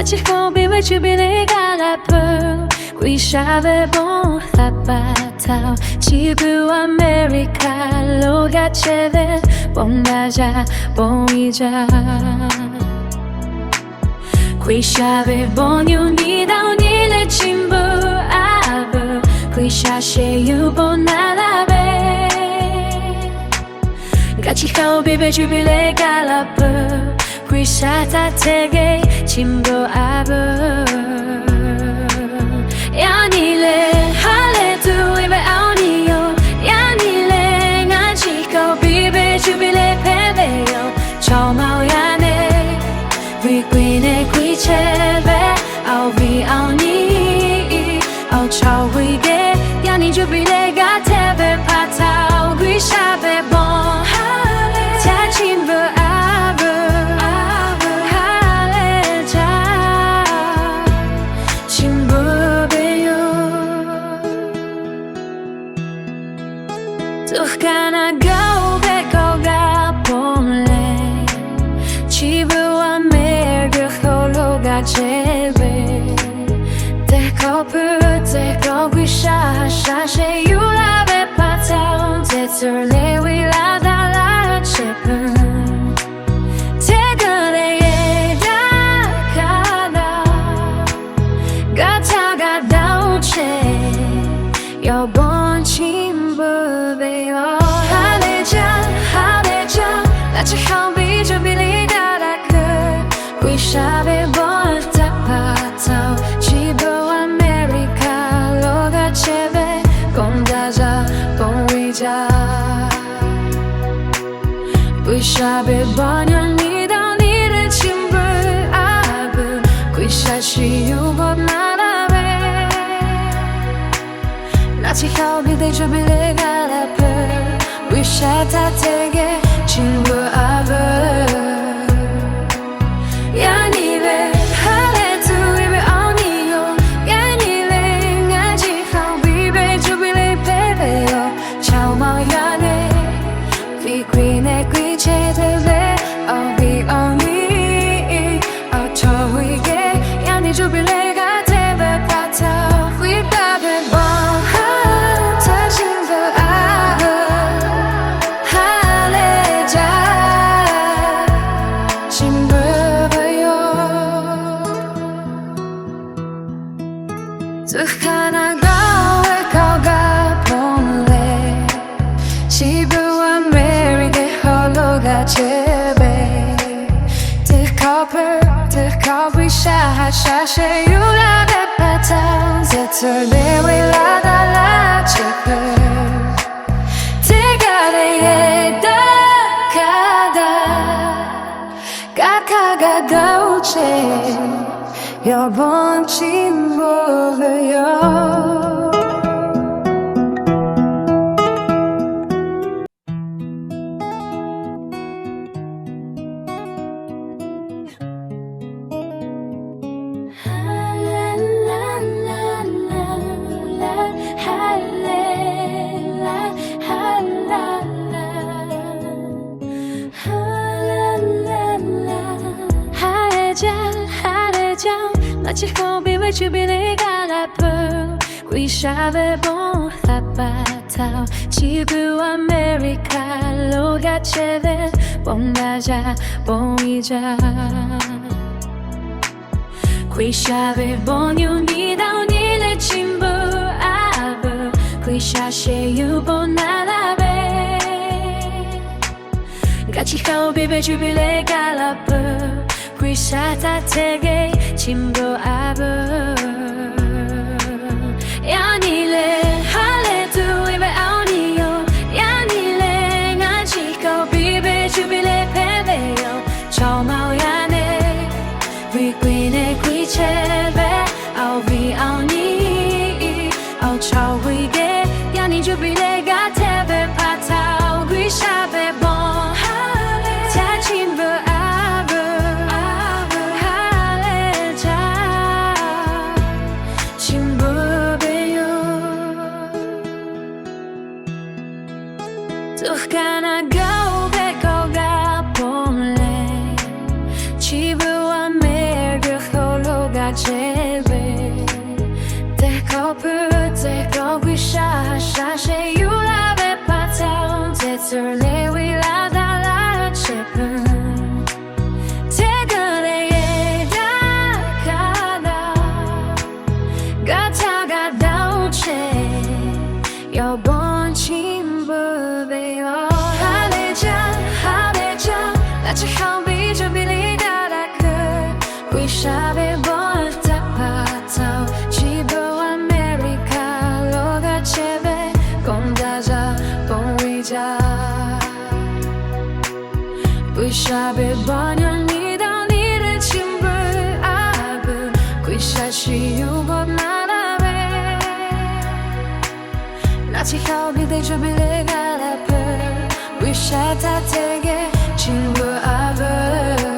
Chi hk'aw biˇ ve Jubilee gaˇ la peuˬ, G'uiˬsha ve bon htaꞈ pa taw, chi beuꞈ America lo g'a chehˇ ve bon daꞈ jaˇ, bon iˉ jaˇ. G'uiˬsha ve bon yaˇ nyi daꞈ nyi leh chi beuꞈ a veuˬ, G'uiˬsha sheˍ yuˬ bon naˍ laˇ ve, g'a chi hk'aw biˇ ve Jubilee gaˇ la peuˬ, G'uiˬsha htaꞈ te geh chi beuꞈ a veuˬ. Yaꞈ nyi lehˬ, ha lehˬ tuˬ ve awˬ nyi yoˬ. Yaꞈ nyi lehˬ, ngaˬ chi hk'aw biˇ ve Jubilee hpehꞈ ve yoˬ. Chaw maˇ yaˇ neˇ ve k'oˆ nehˬ k'oˆ chehˇ ve, awˬ viˉ awˬ nyi, awˬ chaw hui geh yaꞈ nyi Jubilee g'a te ve pa taw, G'uiˬsha ve bon ha lehˬ jaˇ, chi beuꞈ a veuˬ, ha lehˬ jaˇ, chi beuꞈ ve yoˬ. Tuꞈ hkanˍ naˍ gaˇ oˇ ve kawˆ g'a ponˬ leh, chi beuꞈ America hk'aw lo g'a chehˇ ve, teˇ hkawˇ peuˬ teˇ hkawˇ G'uiˬsha shaˍ sheˍ yuˬ laˇ ve pa taw, teˇ tcuhˉ leh ve laˇ daꞈ laˇ chehˇ peuˬ. Teˇ g'aˇ leh yehˬ daꞈ hk'a daꞈ, g'a htaˇ g'a daꞈ-oˬ chehˇ, yawˇ bon chi beuꞈ ve yoˬ. Ha lehˬ jaˇ, ha lehˬ jaˇ, ngaˬ chi hk'aw biˇ Jubilee gaˇ la keu, G'uiˬsha ve bon htaꞈ pa taw, chi beuꞈ America lo g'a chehˇ ve, bon daꞈ jaˇ, bon iˉ jaˇ. G'uiˬsha ve bon yaˇ nyi daꞈ nyi leh chi beuꞈ a veuˬ, G'uiˬsha sheˍ yuˬ bon naˍ laˇ ve, ngaˬ chi hk'aw biˇ ve Jubilee gaˇ la peuˬ, G'uiˬsha htaꞈ te geh chi beuꞈ a veuˬ. Yaꞈ nyi lehˬ, ha lehˬ tuˬ ve awˬ nyi yoˬ. Yaꞈ nyi lehˬ, ngaˬ chi hk'aw biˇ ve Jubilee hpehꞈ ve yoˬ. Chaw maˇ yaˇ neˇ ve k'oˆ nehˬ k'oˆ chehˇ ve, awˬ viˉ awˬ nyi, awˬ chaw hui geh yaꞈ nyi Jubilee g'a te ve pa taw, G'uiˬsha ve bon ha lehˬ jaˇ, chi beuꞈ a veuˬ, ha lehˬ jaˇ, chi beuꞈ ve yoˬ. Tuꞈ hkanˍ naˍ gaˇ oˇ ve kawˆ g'a ponˬ leh, chi beuꞈ America hk'aw lo g'a chehˇ ve, teˇ hkawˇ peuˬ teˇ hkawˇ G'uiˬsha shaˍ sheˍ yuˬ laˇ ve pa taw, teˇ tcuhˉ leh ve laˇ daꞈ laˇ chehˇ peuˬ. Teˇ g'aˇ leh yehˬ daꞈ hk'a daꞈ, g'a htaˇ g'a daꞈ-oˬ chehˇ, yawˇ bon chi beuꞈ ve yoˬ. Ha lehˬ jaˇ, ha lehˬ jaˇ, ngaˬ chi hk'aw biˇ ve Jubilee gaˇ la peuˬ, G'uiˬsha ve bon htaꞈ pa taw, chi beuꞈ America lo g'a chehˇ ve, bon daꞈ jaˇ, bon iˉ jaˇ. G'uiˬsha ve bon yaˇ nyi daꞈ nyi leh chi beuꞈ a veuˬ, G'uiˬsha sheˍ yuˬ bon naˍ laˇ ve, g'a chi hk'aw biˇ ve Jubilee gaˇ la peuˬ, G'uiˬsha htaꞈ te geh chi beuꞈ a veuˬ. Yaꞈ nyi lehˬ, ha lehˬ tuˬ ve awˬ nyi yoˬ. Yaꞈ nyi lehˬ, ngaˬ chi hk'aw biˇ ve Jubilee hpehꞈ ve yoˬ. Chaw maˇ yaˇ neˇ ve k'oˆ nehˬ k'oˆ chehˇ ve, awˬ viˉ awˬ nyi, awˬ chaw hui geh yaꞈ nyi Jubilee g'a te ve pa taw, G'uiˬsha ve bon ha lehˬ jaˇ, chi beuꞈ a veuˬ, ha lehˬ jaˇ, chi beuꞈ ve yoˬ. Tuꞈ hkanˍ naˍ gaˇ oˇ ve kawˆ g'a ponˬ leh, chi beuꞈ America hk'aw lo Peuˬ tehꞈ k'awꞈ G'uiˬsha ha shaˍ sheh yuˬ laˇ ve pa taw, teˇ tcuh le ve laˇ daꞈ laˇ chehˇ peuˬ. Teˇ g'aˇ leh yehˬ daꞈ hk'a daꞈ, g'a htaˇ g'a daꞈ-oˬ chehˇ, yawˇ bon chi beuꞈ ve yoˬ. Ha lehˬ jaˇ, ha lehˬ jaˇ, laꞈ chi hk'aoˍ ve jubilee g'a daꞈ keu. G'uiˬsha ve bon htaꞈ pa taw, chi beuꞈ America lo g'a chehˇ ve, k'awꞈ daꞈ jaˇ, ponˬ ve jaˇ. G'uiˬsha ve bon yaˇ nyi dawˇ nyi leh chi beuꞈ a beuꞈ, G'uiˬsha chi yuˬ g'awˬ na laˇ ve. Laꞈ chi hk'aoˍ ve teˇ jubilee g'a daꞈ peuˬ, G'uiˬsha htaꞈ te geh chi beuꞈ a beuꞈ.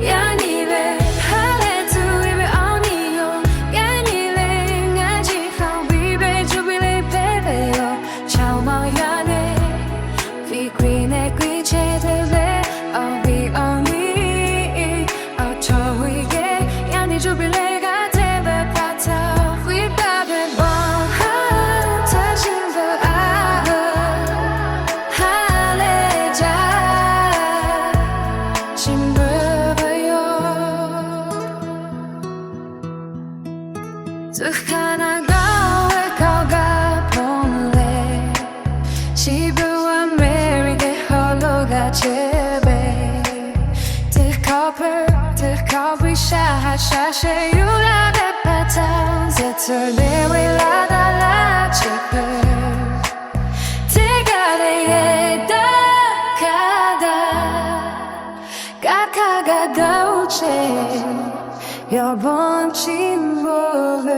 Yaꞈ nyi ve ha lehˬ tuˬ ve awˬ nyi yoˬ. Yaꞈ nyi ve ngaˬ chi hk'aoˍ ve jubilee hpehꞈ ve yoˬ. Chaw maˇ yaˇ leh, fiꞈ k'ai neh k'ai chehˇ te ve, awˬ viˉ awˬ nyi awˬ chaw hui geh yaꞈ nyi jubilee g'a te ve pa taw, G'uiˬsha ve bon ha htaꞈ chi beuꞈ a beuꞈ. Ha lehˬ jaˇ, chi beuꞈ ve yoˬ. Tcuh hk'a naˬ gaˬ ve hkawˇ gaˬ ponˬ leh, chi beuꞈ America hawˉ lo g'a chehˇ ve, teˇ hkawˇ peuˬ teˇ hkawˇ G'uiˬsha ha shaˍ sheh yuˬ laˇ ve pa taw, teˇ tcuh le ve laˇ daꞈ laˇ chehˇ peuˬ. Teˇ g'aˇ leh yehˬ daꞈ hk'a daꞈ, g'a htaˇ g'a daꞈ-oˬ chehˇ, yawˇ bon chi beuꞈ ve